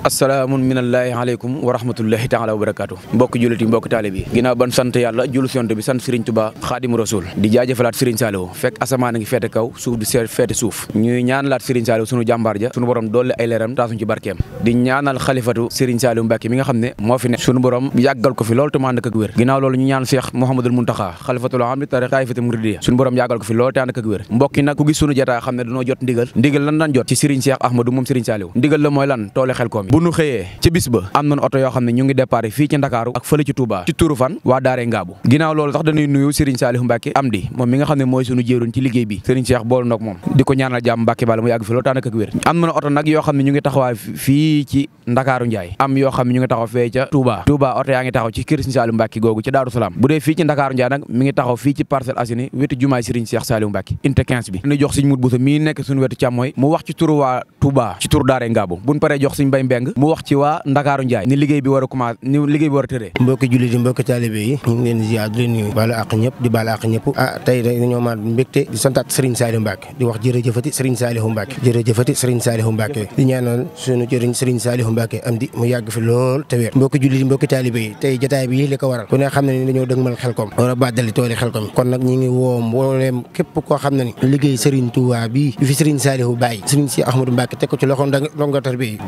assalaamun minallaahi aleykum wa rahmatullahi taala wa barakaatu mbokk jullit yi mbokk taalibe yi ginnaaw ban sant yàlla jullu si yonent bi sant Serigne Touba Xaadimu Rasuul di jaajëfalaat Serigne Saliou fekk asamaan a ngi feete kaw suuf di feete suuf ñuy ñaanalaat Serigne Saliou sunu jàmbaar ja sunu borom doole ay leeram taasuñ ci barkeem di ñaanal xalifatu Serigne Saliou Mbacke mi nga xam ne moo fi ne sunu borom yàggal ko fi loolu te mu ànd ak wér ginnaaw loolu ñu ñaan Cheikh Mouhamadoul Mountakha xalifatul aam li tariqatul muridiyya sunu borom yàggal ko fi loolu te ànd ak wér mbokk yi nag ku gis sunu jotaay xam ne dañoo jot ndigal lan daan jot ci Serigne Cheikh Ahmadou moom Serigne Saliou ndigal la mooy lan toole Xelkom bu nu xëyee ci bis ba am nañ oto yoo xam ne ñu ngi départ fii ci Ndakaaru ak fële ci Touba ci turu fan waa Daare Ngaabu ginnaaw loolu sax dañuy nuyu Serigne Saliou Mbacke Amdi moom mi nga xam ne mooy sunu jéeruñ ci liggéey bi Serigne Cheikh boolu ndoog moom di ko ñaanal jàmm Mbacke bala mu yàgg fi loolu te ànd ak wér am nañ oto nag yoo xam ne ñu ngi taxawaa fii ci Ndakaaru Njaay am yoo xam ne ñu ngi taxaw fee ca Touba oto yaa ngi taxaw ci kër Serigne Saliou Mbacke googu ci Daaru Salaam bu dee fii ci Ndakaaru Njaay nag mi ngi taxaw fii ci Parcelles Assainies wetu jumaay Serigne Cheikh Saliou Mbacke unité 15 bi ñu jox Serigne Mout Bousso mii nekk suñu wetu càmmooy mu wax ci turu waa Touba ci turu Daare Ngaabu buñ paree jox Serigne Mbaye Mbeng mu wax ci waa Ndakaaru Njaay ni liggéey bi war a commencé ni liggéey bi war a tëree mbokki jullit yi mbokki taalibe yi ñu ngi leen di ziar di leen nuyu baalu àq ñëpp di baalu àq ñëpp tey dañoo ma mbégte di santaat Serigne Saliou Mbacke di wax jërëjëfati Serigne Saliou Mbacke jërëjëfati Serigne Saliou Mbacke di ñaanal suñu jëriñ Serigne Saliou Mbacke am di mu yàgg fi lool te wér mbokki jullit yi mbokki taalibe yi tey jotaay bi li ko waral ku ne xam ne ni dañoo dëgmal Xelkom war a bàddali tooli Xelkom kon nag ñi ngi woo mbooleem képp koo xam ne ni liggéey Serigne Touba bi fi Serigne Saliou bàyyi Serigne Cheikh Ahmadou Mbacke teg ko ci loxo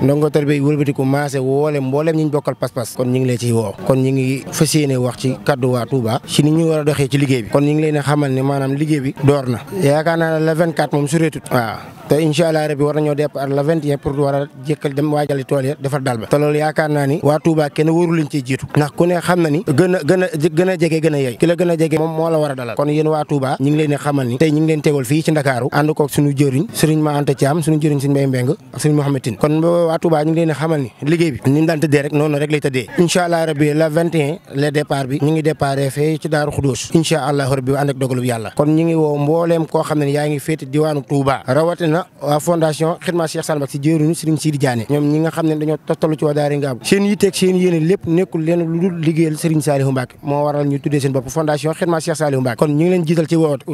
ndongotar bi wëlbati ko maase woole mbooleem ñi ñu bokkal pas-pas kon ñi ngi leen ciy woo kon ñi ngi fas yéene wax ci kaddu waa Touba ci ni ñu war a doxee ci liggéey bi kon ñi ngi leen a xamal ne maanaam liggéey bi door na yaakaar naa ne le 24 moom sureetut waaw te incha allah rabbi war nañoo départ le 21 pour war a jékkal dem waajali tool ya defar dal ba te loolu yaakaar naa ni waa Touba kenn wóoru leen ciy jiitu ndax ku ne xam na ni gën a jege gën a yey ki la gën a jege moom moo la war a dalal kon yéen waa Touba ñi ngi leen a xamal ni tey ñi ngi leen teewal fii ci Ndakaaru ànd koog suñu jëriñ Serigne Ma Anta Thiam suñu jëriñ Serigne Mbaye Mbeng ak Serigne Mouhamed Tine kon waa Touba ñi ngi leen a xamal ni liggéey bi ni mu daan tëddee rek noonu rek lay tëddee incha allah rabbi le 21 le départ bi ñu ngi déparé fee ci Daaru Xudóos incha allah rabbi ànd ak dogalub yàlla kon ñi ngi woo mbooleem koo xam ne yaa ngi féete diwaanu Touba rawatina waa fondation Xidma Cheikh Saliou Mbacke si jëruñu Serigne Sidi Diané ñoom ñi nga xam ne dañoo tollu ci waa Daare Ngaabu seen yitteeg seen yéene lépp nekkul leen lu dul liggéeyal Serigne Saliou Mbacke moo waral ñu tuddee seen bopp fondation Xidma Cheikh Saliou Mbacke kon ñu ngi leen jiital ci woote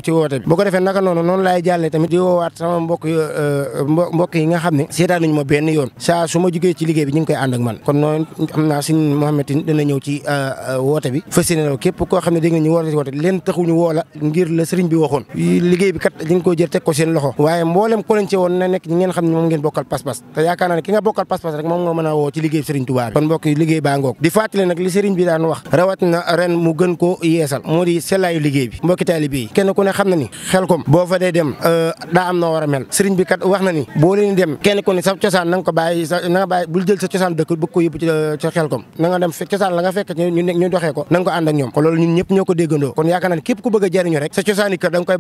bi bu ko defee naka noonu laay jàllee tamit di woowaat sama mbokk yi nga xam ne seetaan nañu ma benn yoon saa su ma jógee ci liggéey bi ñu ngi koy ànd ak man kon noonu xam naa Serigne Mouhamed Tine dina ñëw ci woote bi fas yéene képp koo xam ne dégg nga ñu woote ci woote leen taxuñu woo la ngir la Serigne bi waxoon liggéey bi kat dañ ko jël teg ko seen loxo waaye mboolem ko leen ci woon na nekk ñi ngeen xam ne moom ngeen bokkal pas-pas te yaakaar naa ne ki nga bokkal pas-pas rek moom nga mën a woo ci liggéey Serigne Touba bi kon mbokk yi liggéey baa ngoog di fàttali nag li Serigne bi daan wax rawat na ren mu gën koo yeesal moo di sellaayu liggéey bi mbokki taalibe yi kenn ku ne xam na ni Xelkom boo fa dee dem daa am noo war a mel Serigne bi kat wax na ni boo leen dem kenn ku ne sa cosaan na nga ko bàyyi na nga bàyyi bul jël sa cosaan dëkk bëgg ko yóbbu ci Xelkom na nga dem cosaan la nga fekk ñu doxee ko na nga ko ànd ak ñoom kon loolu ñun ñëpp ñoo ko déggandoo kon yaakaar naa ne képp ku bëgg a jariñu rek sa cosaani kër da nga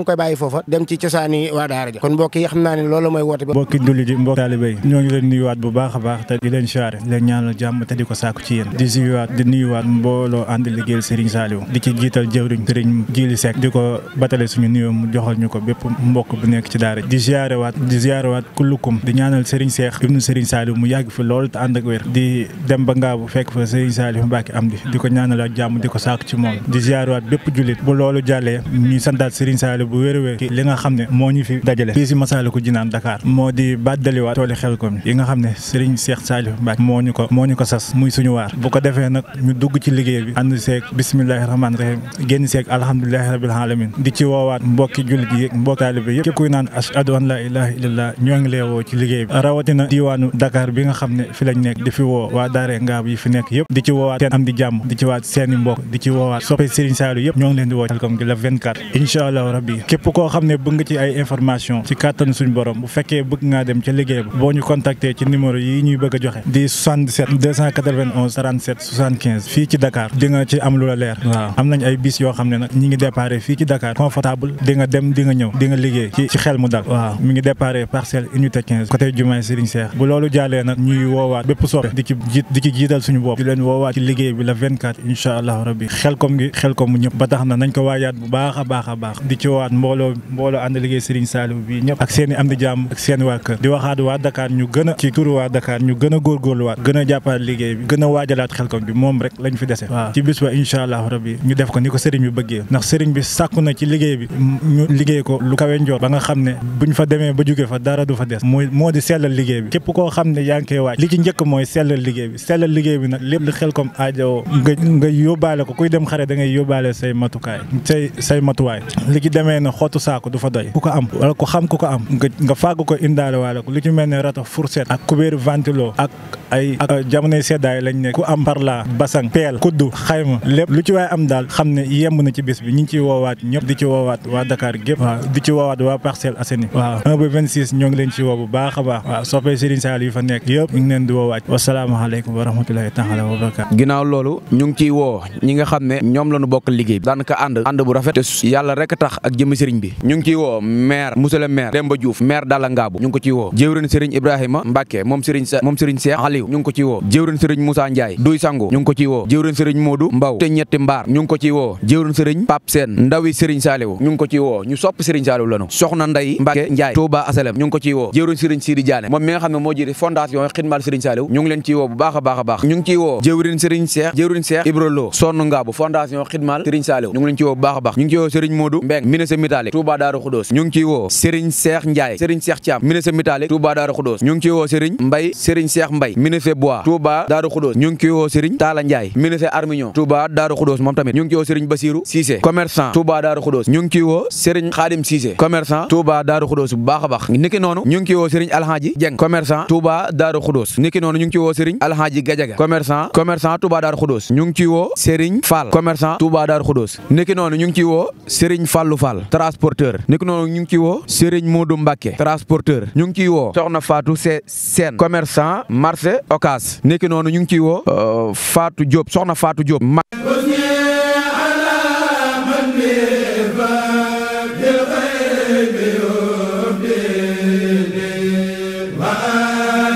koy bàyyi foofa dem ci cosaani waa daara ja kon mbokk yi xam naa ne loolu mooy woote mbokki jullit yi mbokki taalibe yi ñoo ngi leen nuyuwaat bu baax a baax te di leen siyaare di leen ñaanal jàmm te di ko sàkku ci yéen di nuyuwaat mbooloo ànd liggéeyal Serigne Saliou di ci jiital jëwriñ Serigne Djili Seck di ko batale suñu nuyoo mu joxal ñu ko bépp mbokk bu nekk ci daara di ziyaare waat kullukum di ñaanal Serigne Cheikh ibnu Serigne Saliou mu yàgg fi lool te ànd ak wér di dem ba Ngaabu fekk fa Serigne Saliou Mbacke am di ko ñaanal ak jàmm di ko sàkku ci moom di ziyaare waat bépp jullit bu loolu jàllee ñuy santaat Serigne Saliou bu wér li nga xam ne moo ñu fi dajale fii si Massalikul Jinaan Dakar moo di bàddaliwaat tooli Xelkom yi nga xam ne Serigne Cheikh Saliou Mbacke moo ñu ko sas muy suñu waar bu ko defee nag ñu dugg ci liggéey bi ànd seeg bismillahi rahmaani rahim génn seeg alhamdulilahi rabbil alamin di ci woowaat mbokki jullit yi mbokki taalibe yëpp képp kuy naan ashhadu an la ilaha illallah ñoo ngi lay woo ci liggéey bi rawatina diwaanu Dakar bi nga xam ne fi lañ nekk di fi woo waa Daare Ngaabu yi fi nekk yëpp di ci woowaat seen am di jàmm di ci waat seeni mbokk di ci woowaat soppe Serigne Saliou yëpp ñoo ngi leen di woo Xelkom gi la 24 incha allah rabbi képp koo xam ne bëgg nga ci ay information ci kàttanu suñu borom bu fekkee bëgg ngaa dem ca liggéey ba boo ñu contacter ci numéro yi ñuy bëgg a joxe di 77 291 37 75 fii ci Dakar di nga ci am lu la leer waaw am nañ ay bis yoo xam ne nag ñi ngi déparé fii ci Dakar confortable di nga dem di nga ñëw di nga liggéey ci xel mu dal waaw mi ngi déparé parcelle unité 15 côté jumaay Serigne Cheikh bu loolu jàllee nag ñuy woowaat bépp soppe di ci jiital suñu bopp di leen woowaat ci liggéey bi la 24 incha allah rabbi Xelkom ñëpp ba tax na nañ ko waajaat bu baax a baax di ci woowaat mbooloo ànd liggéey Serigne Saliou bi ñëpp ak seen i am di jàmm ak seen waa kër di waxaat waa Dakar ñu gën a ci turu waa Dakar ñu gën a góorgóorluwaat gën a jàppale liggéey bi gën a waajalaat Xelcom bi moom rek lañ fi dese waaw ci bis ba incha allah rabbi ñu def ko ni ko sëriñ bi bëggee ndax sëriñ bi sàkku na ci liggéey bi ñu liggéey ko lu kawe njoot ba nga xam ne buñ fa demee ba jóge fa dara du fa des moo di sellal liggéey bi képp koo xam ne yaa ngi koy waaj li ci njëkk mooy sellal liggéey bi nag lépp li Xelcom aajowoo nga yóbbaale ko kuy dem xare da ngay yóbbaale say matuwaay li ci demee na xottu saako du fa doy ku ko am wala ko xam ku ko am nga fàgg ko indaale waale ko lu ci mel ne rato fourchette ak kubéeru ventilo ak jamonoy seddaay lañ ne ku am parla basang peel kuddu xayma lépp lu ci waay am daal xam ne yemb na ci bis bi ñu ngi ciy woowaat ñëpp di ci woowaat waa Dakar gépp waaw di ci woowaat waa Parcelles Assainies waaw 1 ba 26 ñoo ngi leen ci woo bu baax a baax waaw soppee Serigne Saliou yu fa nekk yëpp ñu ngi leen di woowaat wasalaamaaleykum wa rahmatulahi taala wa barakaatu ginnaaw loolu ñu ngi ciy woo ñi nga xam ne ñoom la ñu bokk liggéey bi daanaka ànd bu rafet te yàlla rek tax ak jëmmi sëriñ bi ñu ngi ciy woo maire monsieur le maire Demba Diouf maire Dalla Ngaabu ñu ngi ko ciy woo jëwriñ Serigne Ibrahima Mbacke moom Serigne Cheikh Aliou ñu ngi ko ciy woo jëwriñ Serigne Moussa Ndiaye Duy Sangu ñu ngi ko ciy woo jëwriñ Serigne Modou Mbaw te ñetti mbaar ñu ngi ko ciy woo jëwriñ Serigne Pape Sène ndawi Serigne Saliou ñu ngi ko ciy woo ñu sopp Serigne Saliou lanu soxna Ndey Mbacke Ndiaye Touba Asalem ñu ngi ko ciy woo jëwriñ Serigne Sidi Diané moom mi nga xam ne moo jiite fondation Xidmal Serigne Saliou ñu ngi leen ciy woo bu baax a baax a baax ñu ngi ciy woo jëwriñ Serigne Cheikh Ibra Lo sonn ngaabu fondation Xidmal Serigne Saliou ñu ngi leen ciy woo bu baax a baax ñu ngi ciy woo Serigne Modou Mbeng ministre métallique Touba Darou Khoudoss ñu ngi ciy woo Serigne Cheikh Ndiaye Serigne Cheikh Thiam ministre métallique Touba Darou Khoudoss ñu ngi ciy woo Serigne Cheikh Mbaye ministre bois Touba Darou Khoudoss ñu ngi ciy woo Serigne Talla Ndiaye ministre armignon Touba Darou Khoudoss moom tamit ñu ngi ciy woo Serigne Bassirou Cissé commerçant Touba Darou Khoudoss ñu ngi ciy woo Serigne Khadim Cissé commerçant Touba Darou Khoudoss bu baax a baax niki noonu ñu ngi ciy woo Serigne Alhaji Dieng commerçant Touba Darou Khoudoss niki noonu ñu ngi ciy woo Serigne Alhaji Gadiaga commerçant Touba Darou Khoudoss ñu ngi ciy woo Serigne Fall commerçant Touba Darou Khoudoss niki noonu ñu ngi ciy woo Serigne Fallou Fall transporteur niki noonu ñu ngi ciy woo Serigne Modou Mbacké transporteur ñu ngi ciy woo Soxna Fatou Sène commerçant marché Ocass niki noonu ñu ngi ciy woo Fatou Diop Soxna Fatou Diop Wa